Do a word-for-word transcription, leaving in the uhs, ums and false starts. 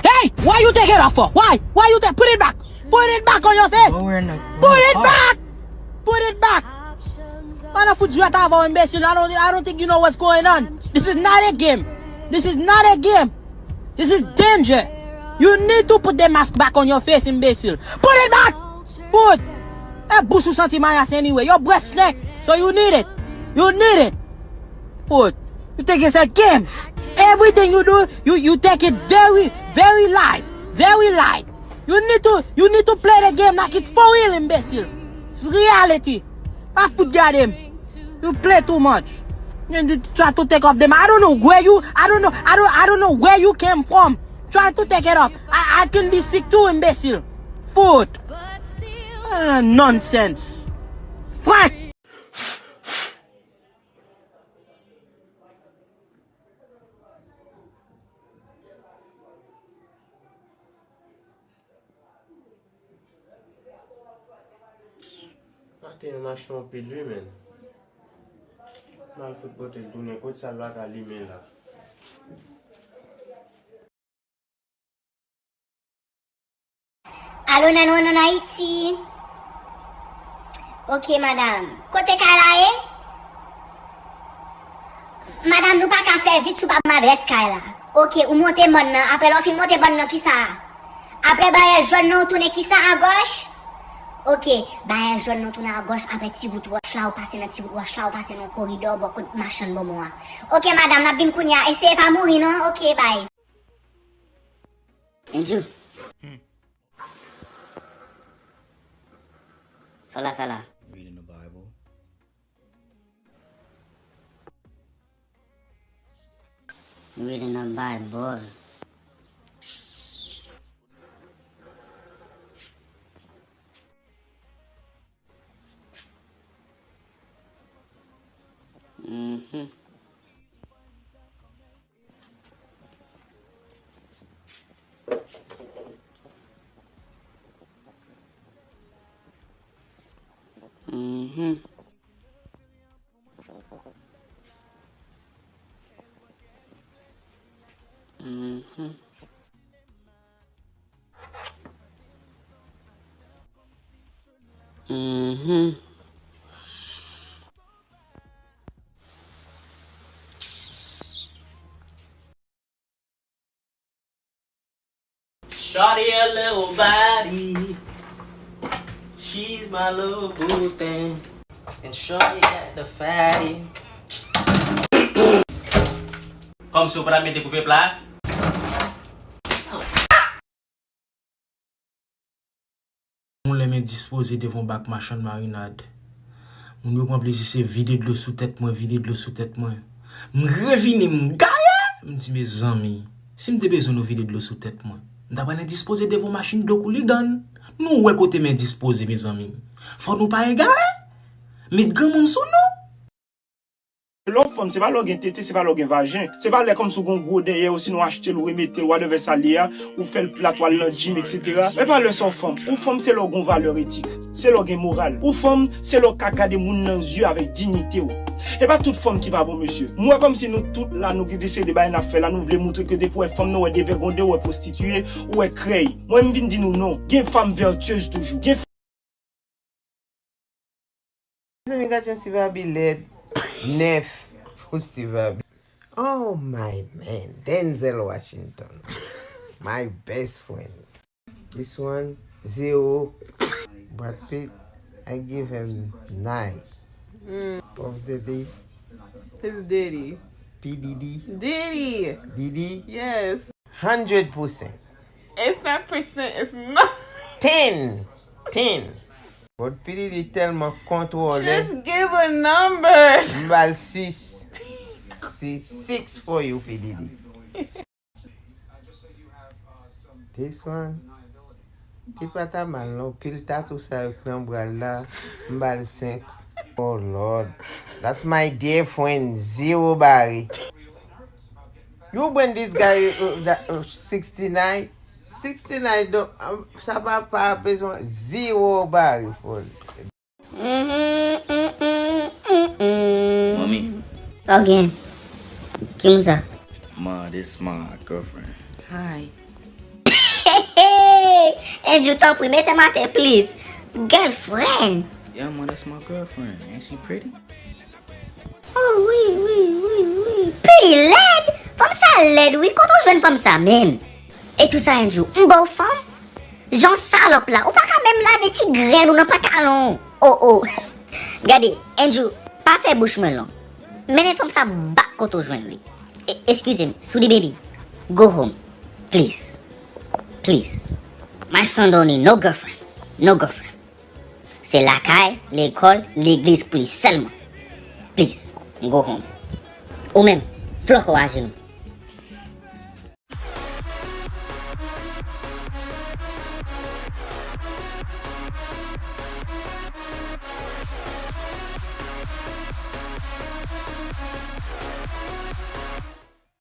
Hey! Why you take it off for? Why? Why you take? Put it back! Put it back on your face! Put it back! Put it back! Man, an fout jwèt avè w, enbesil. I don't, I don't think you know what's going on. This is not a game. This is not a game. This is danger. You need to put the mask back on your face, enbesil. Put it back! Put! E bouch ou santi mayas anyway. Your breath stink. So you need it. You need it. Fool. You think it's a game. Everything you do, you, you take it very, very light. Very light. You need to, you need to play the game like it's for real, enbesil. It's reality. Pa fout gade m. You play too much. You try to take off them. I don't know where you, I don't know, I don't, I don't know where you came from. Try to take it off. I, I can be sick too, enbesil. Fool. Ah, nonsense. Frank! Maten an mache anpil wi, men. M al fout pote l tounen. Kot sa l pa ka limen la? Alo, nine one one Haiti. Ok, madam. Kote kay la ye? Madam, nou pa ka fè vit si w pa ban m adrès kay la. Ok, ou monte mòn nan. Apre lè w fin monte mòn nan, kisa? Apre bayè jòn nan, ou tounen kisa, agòch? Ok, bayè jòn nan, ou tounen agòch. Apre ti wout wòch la, ou pase nan ti wout wòch la, ou pase nan yon koridò bò kot machann bonbon an. Ok, madam, n ap vin kounye a. Eseye pa mouri, non. Ok, bay. Andrew. Sa w la fè la? Reading the Bible. Reading the Bible. Mhm. Mhm. Mhm. Mhm. Shawty a little body. She's my little boo thing. And shawty got the fatty. Kòmsi w pa ta mete kouve pla. Moun lè m endispoze devan bak machann marinad. Moun yo pran plezi se vide dlo sou tèt mwen, vide dlo sou tèt mwen. M revini, m gaye! M di, mezanmi, si m te bezwen nou vide dlo sou tèt mwen, m ta pral endispoze devan machin dlo Kouligann. Nou wè kote m endispoze, mezanmi. Fò nou pa egare. Met granmoun sou nou. Lè w fanm, se pa lè w gen tete, se pa lè w gen vajen. Se pa lè kòmsi w gen yon gwo dèyè, osinon w achte l, ou remete l, whatever sa l ye a, ou fè l plat, w al nan gym, et cetera. E pa lè sa w fanm. Ou fanm, se lè w gen yon valè etik. Se lè w gen moral. Ou fanm, se lè w ka gade moun nan zye avèk diyite w. E pa tout fanm ki pa bon, mesye. M wè kòmsi nou tout la, nou gen de seri de bagay n ap fè la, nou vle moutre ke depi w wè fanm nan, w wè devègonde, w wè pwostitiye, w wè krèy. Mwen, m vin di nou non. Gen fanm vertueuse toujou. Gen Mezanmi, gad jan Steve Harvey lèd. Nèf pou Steve Harvey. Oh my man, Denzel Washington. My best friend. This one, zero. Brad Pitt, I give him nine. Puff Daddy. His Diddy. P Diddy. Diddy. Diddy. Yes. Hundred percent. It's not percent, it's not. Ten. Ten. But P Diddy tèlman kontwole. Just give a number. M ba l sis. Sis, six for you, P Diddy. This one. Li pa ta mal non, pil tatou sa yo k nan bra l la, m ba l senk. Oh Lord, that's my dear friend, zero bare. You bring this guy uh, that, uh, sixty-nine, sixty-nine, don, um, sa pa pa bezwen zero bare for. Manmi. Sa w gen? Ki moun sa? Ma, this my girlfriend. Hi. Andrew, tanpri, mete m atè, please. Girlfriend. Yeah, ma, that's my girlfriend. Ain't she pretty? Oh, wi, wi, wi, wi. Pi lèd. Fanm sa lèd, wi. Kote w jwenn fanm sa, menm? E tou sa, Andrew, m ba w fanm? Jan w salòp la, ou pa ka menm lave ti grenn ou nan pantalon w. Oh, oh. Gade, Andrew, pa fè bouch mwen long. Mennen fanm sa back kote w jwenn li. E, excuse me, Sweetie baby, go home. Please. Please. My son don't need no girlfriend. No girlfriend. Se lakay, lekòl, legliz pou li sèlman. Please, go home. Ou menm, flòkè w ajenou.